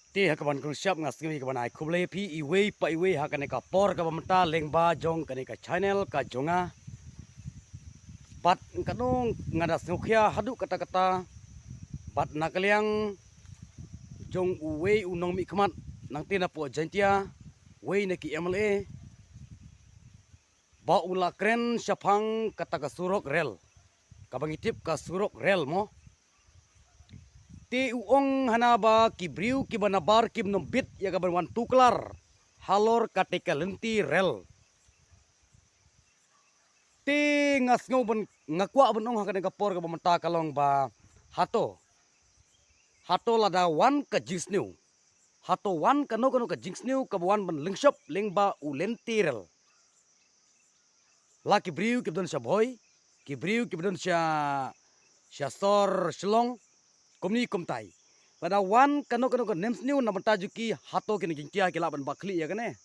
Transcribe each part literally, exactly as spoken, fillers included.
Te ha kaban kren shap nga sngew ïa kaban ai khublei phi iwei pa iwei ha kane ka por kaba mynta lyngba jong kane ka channel ka jong nga. Bad katno nga da sngewkhia haduh katta katta bad na ka liang jong uwei u nongmihkhmat nangta na poh Jaintia, wei na ki M L A ba u la kren shaphang kata ka surok rel, kaba ngi tip ka surok rel mo. Te u ong hana ba ki briew kiba nabar kim nym bit ïa kaban wan tuklar halor kata ka lynti rel. Te nga sngew ban, nga kwah ban ong ha kane ka por kaba mynta ka long ba hato, hato lada wan ka jingsniew, hato wan kano kano ka jingsniew kaba wan ban lyngshop lyngba u lynti rel, la ki briew kiba don sha Bhoi, ki briew kiba don sha, sha sor Shillong, kumne kumtai. Lada wan kano kano ka nemsniew na bynta jong ki, hato ki nong Jaintia ki lah ban bakhlieh ïa kane?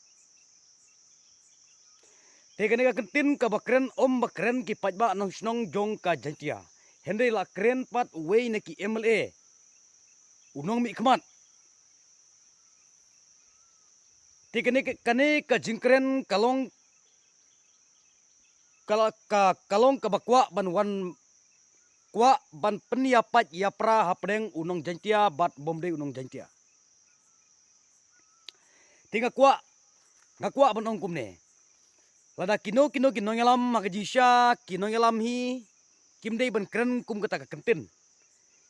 Te kane ka kyntien kaba kren, ym ba kren ki paidbah nongshong jong ka Jaintia, hynrei la kren pat uwei na ki M L A, u nongmihkhmat. Te kane ka, kane ka jingkren ka long, ka la, ka, ka long kaba kwah ban wan, kwah ban pynïapait ïapra hapdeng u nong Jaintia bad bym dei u nong Jaintia. Te nga kwah, nga kwah ban ong kumne. Lada kino kino ki nongïalam ha ka jingshisha, ki nongïalam hi, kim dei ban kren kum kata ka kyntien.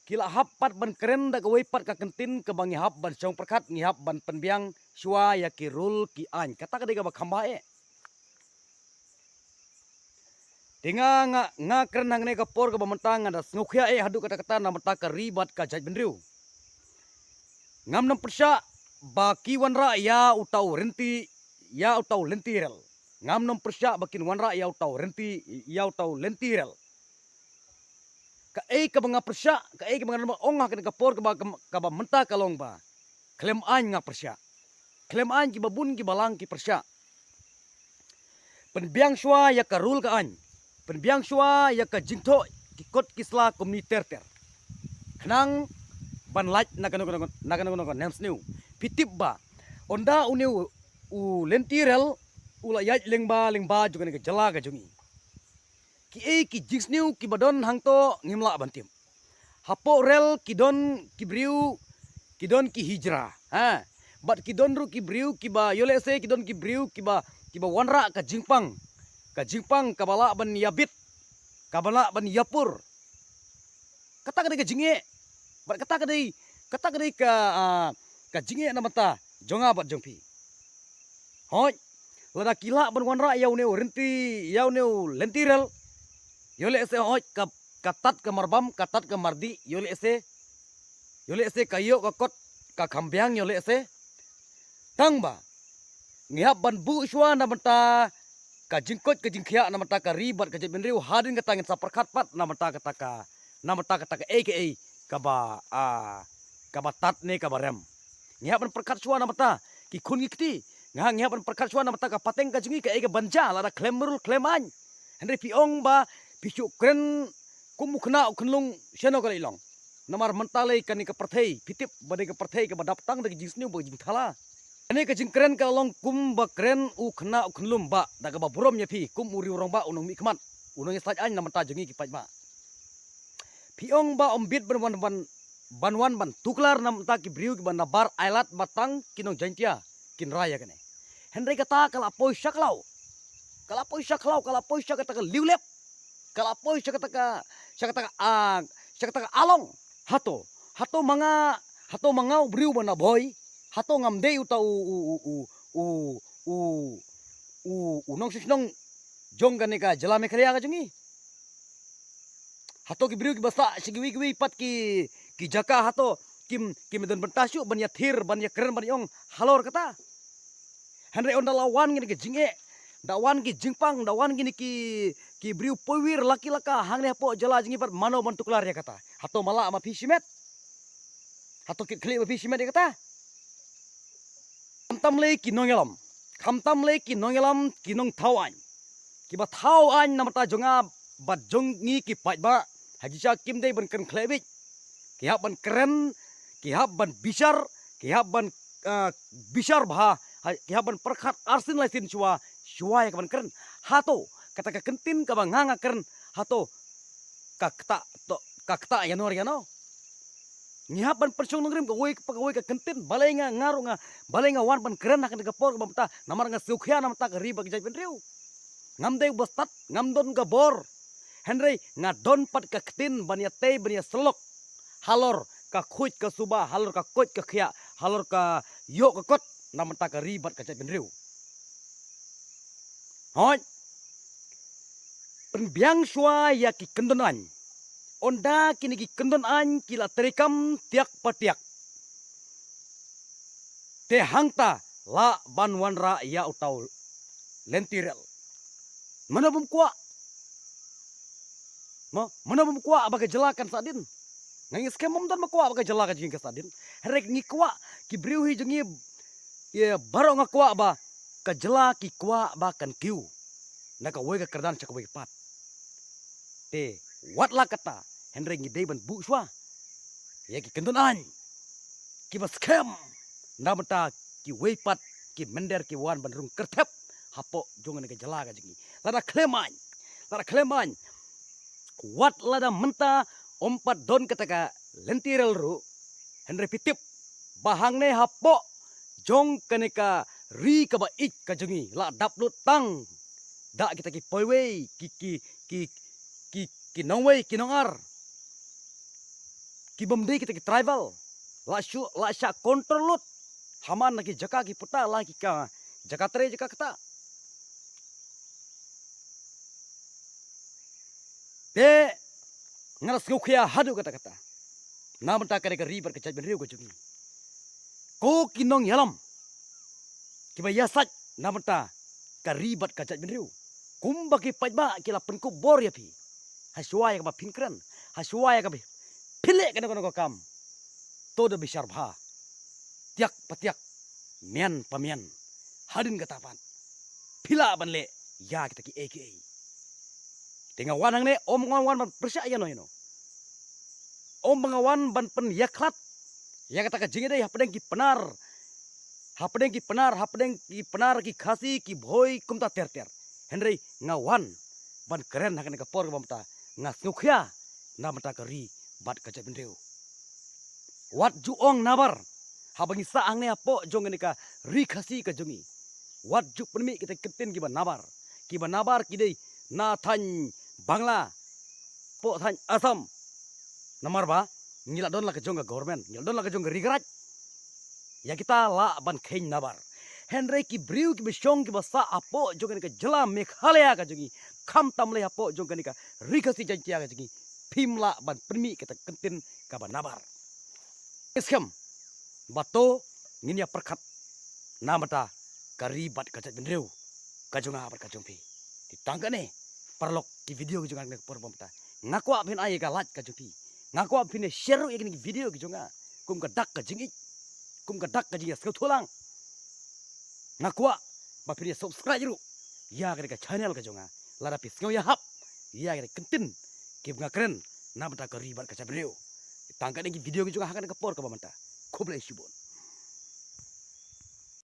Ki la hap pat ban kren da kawei pat ka kyntien kaba ngi hap ban shong pyrkhat, ngi hap ban pynbiang shuwa ïa ki rule ki aiñ. Kata ka dei kaba kham bha eh. Te nga, nga, nga kren hangne ka por kaba mynta nga da sngewkhia eh haduh katta katta na bynta ka ri bad ka jaitbynriew. Ngam nym pyrshah ba ki wanrah ïa uta u rynti, ïa uta u lynti rel. Ngam nym pyrshah ba kin wanrah ïa uta u rynti, ïa uta u lynti rel. Kaei kaba nga pyrshah, kaei kaba nga nym ong ha kane ka por kaba, kaba mynta ka long ba khlem aiñ nga pyrshah. Khlem aiñ kiba bun kiba lang ki pyrshah. Pynbiang shuwa ïa ka rule ka aiñ. Pynbiang shuwa ïa ka jingthoh ki kot ki sla kumne ter ter. Khnang ban lait na kano kano, na kano kano ka nemsniew. Phi tip ba ynda une u, u lynti rel u la ïaid lyngba lyngba jong kane ka jylla ka jong ngi, kiei ki jingsniew kiba don hangto ngim lah ban tip. Hapoh rel ki don ki briew, ki don ki hijra, ha. Bad ki don ruh ki briew kiba, ïoh lehse ki don ki briew kiba, kiba wanrah ka jingpang, ka jingpang kaba lah ban ïabit, kaba lah ban ïapur. Kata ka dei ka jingeh. Bad kata ka dei, kata ka dei ka, ah, ka jingeh na bynta jong nga bad jong phi. Hooid, lada ki lah ban wanrah ïa une u rynti, ïa une u lynti rel, ïoh lehse hooid ka, ka tad ka marbam, ka tad ka mardih, ïoh lehse, ïoh lehse ka ïoh ka kot ka kham biang, ïoh lehse. Tang ba ngi hap ban buh shuwa na bynta ka jingkoit ka jingkhiah na bynta ka ri bad ka jaitbynriew, hadien kata ngin sa pyrkhat pat na bynta kata ka, na bynta kata kaei kaei kaba, ah, kaba tad ne kaba rem. Ngi hap ban pyrkhat shuwa na bynta ki khun ki kti. Nga, ngi hap ban pyrkhat shuwa na bynta ka pateng ka jong ngi, kaei kaban jia lada khlem rule khlem aiñ. Hynrei phi ong ba phi shu kren kum u khynnah u khunlung, shano ka la long? Namar mynta lei kane ka pyrthei, phi tip ba dei ka pyrthei kaba dap tang da ka jingsniew bad ka jingthala. Kane ka jingkren ka long kum ba kren u khynnah u khunlung ba da kaba burom ïa phi kum u riewrangbah, u nongmihkhmat, u nongïasaid aiñ na bynta jong ngi ki paidbah. Phi ong ba ym bit ban wan, ban, ban wan ban tuklar na bynta ki briew kiba nabar ailad ba tang ki nong Jaintia kin rai ïa kane. Hynrei kata ka la poi sha khlaw. Ka la poi sha khlaw, ka la poi sha kata ka liulep. Ka la poi sha kata ka, sha kata ka, ah, sha kata ka along. Hato, hato ma nga, hato ma nga u briew ba na Bhoi, hato ngam dei uta u, u, u nongshong shnong jong kane ka jylla Meghalaya ka jong ngi? Hato ki briew kiba sah sha kiwei kiwei pat ki, ki jaka hato kim, kim don bynta shuh ban ïathir, ban ïakren, ban ïong halor kata? Hynrei ynda la wan kine ki jingeh, da wan ki jingpang, da wan kine ki, ki briew poiwir laki laka hangne hapoh jylla jong ngi pat, mano ban tuklar ïa kata? Hato ma lah ma phi shimet? Hato kit khlieh ma phi shimet ïa kata? Khamtam lei ki nongïalam, khamtam lei ki nongïalam, ki nongthaw aiñ, kiba thaw aiñ na bynta jong nga bad jong ngi ki paidbah, ha jingshisha kim dei ban kren khleh beit. Ki hap ban kren, ki hap ban bishar, Ki hap ban, ah, bishar bha, ha, ki hap ban pyrkhat arsien laisien shuwa, shuwa ïa ka ban kren. Hato kata ka kyntien kaba nga nga kren, hato ka ktah to, ka ktah ïano ïano. Ngi hap ban pynshong nongrim kawei pa kawei ka kyntien, balei nga nga ruh nga, balei nga wan ban kren ha kane ka por kaba mynta, namar nga sngewkhia na bynta ka ri bad ka jaitbynriew. Ngam dei ba stad, ngam don ka bor. Hynrei nga don pat ka ktien ban ïatei ban ïasyllok halor ka khuid ka suba, halor ka koit ka khiah, halor ka ïoh ka kot na bynta ka ri bad ka jaitbynriew. Hooid. Pynbiang shuwa ïa ki kyndon aiñ. Ynda kine ki kyndon aiñ ki la treikam tiak pa tiak, te hangta lah ban wanrah ïa uta u lynti rel. Mano bym kwah? Mo, mano bym kwah ba ka jylla kan sah dien? Nga ngi skhem bym don ba kwah ba ka jylla ka jong ngi ka sah dien. Hynrei ngi kwah, ki briew hi jong ngi, ïa, baroh nga kwah ba ka jylla ki kwah ba kan kiew na kawei ka kyrdan sha kawei pat. Te wat la katta, hynrei ngi dei ban buh shuwa ïa ki kyndon aiñ kiba skhem na bynta kiwei pat ki mynder ki wan ban rung kyrthep hapoh jong kane ka jylla ka jong ngi. Lada khlem aiñ, lada khlem aiñ, wat lada mynta ym pat don kata ka lynti rel ruh, hynrei phi tip ba hangne hapoh jong kane ka ri kaba ïeit ka jong ngi la dap lut tang da kita ki poiwei, ki, ki, ki, ki, ki nongwei, ki nongar, ki bym dei kita ki tribal. La shu, la shah control lut ha man na ki jaka ki puta, la ki ka jaka trei jaka kata. Te nga la sngewkhia haduh katta katta na bynta kane ka ri bad ka jaitbynriew ka jong ngi. Ko ki nongïalam kiba ïasaid na bynta ka ri bad ka jaitbynriew, kumba ki paidbah ki la pynkup bor ïa phi, ha shuwa ïa kaba phin kren, ha shuwa ïa kaba phin leh kano kano ka kam, to da bishar bha, tiak pa tiak, mian pa mian. Hadien kata pat phi lah ban leh ïa kita kiei kiei. Te nga wan hangne ym nga wan ban pyrshah ïano ïano, ym ba nga wan ban pynïakhlad ïa kata ka jingïadei hapdeng ki Pnar, hapdeng ki Pnar, hapdeng ki Pnar, ki Khasi, ki Bhoi, kumta ter ter. Hynrei nga wan ban kren ha kane ka por kaba mynta, nga sngewkhia na bynta ka ri bad ka jaitbynriew. Wat ju ong nabar haba ngi sah hangne hapoh jong kane ka ri Khasi ka jong ngi. Wat ju pynmih kita ki kyntien kiba nabar. Kiba nabar ki dei na thaiñ Bangla, poh thaiñ Assam. Namar ba ngi la don la ka jong ka government, ngi la don la ka jong ka ri ka raij. Ïa kita lah ban kheiñ nabar. Hynrei ki briew kiba shong kiba sah hapoh jong kane ka jylla Meghalaya ka jong ngi, khamtam lei hapoh jong kane ka ri Khasi Jaiñtia ka jong ngi, phim lah ban pynmih kita ki kyntien kaba nabar. Ngi skhem ba to ngin ïa pyrkhat na bynta ka ri bad ka jaitbynriew ka jong nga bad ka jong phi. Te tang kane, paralok, ki video ki jong nga ha kane ka por ba mynta, nga kwah phin ai ïa ka like ka jong phi. Nga kwah phin ïa share ruh ïa kine ki video ki jong nga kum ka dak ka jingïeit, kum ka dak ka jingïasngewthuh lang. Nga kwah ba phin ïa subscribe ruh ïa kane ka channel ka jong nga lada phi sngew ïahap ïa kine ki kyntien kiba nga kren na bynta ka ri bad ka jaitbynriew. Tang kane ki video ki jong nga ha kane ka por kaba mynta. Khublei shibun.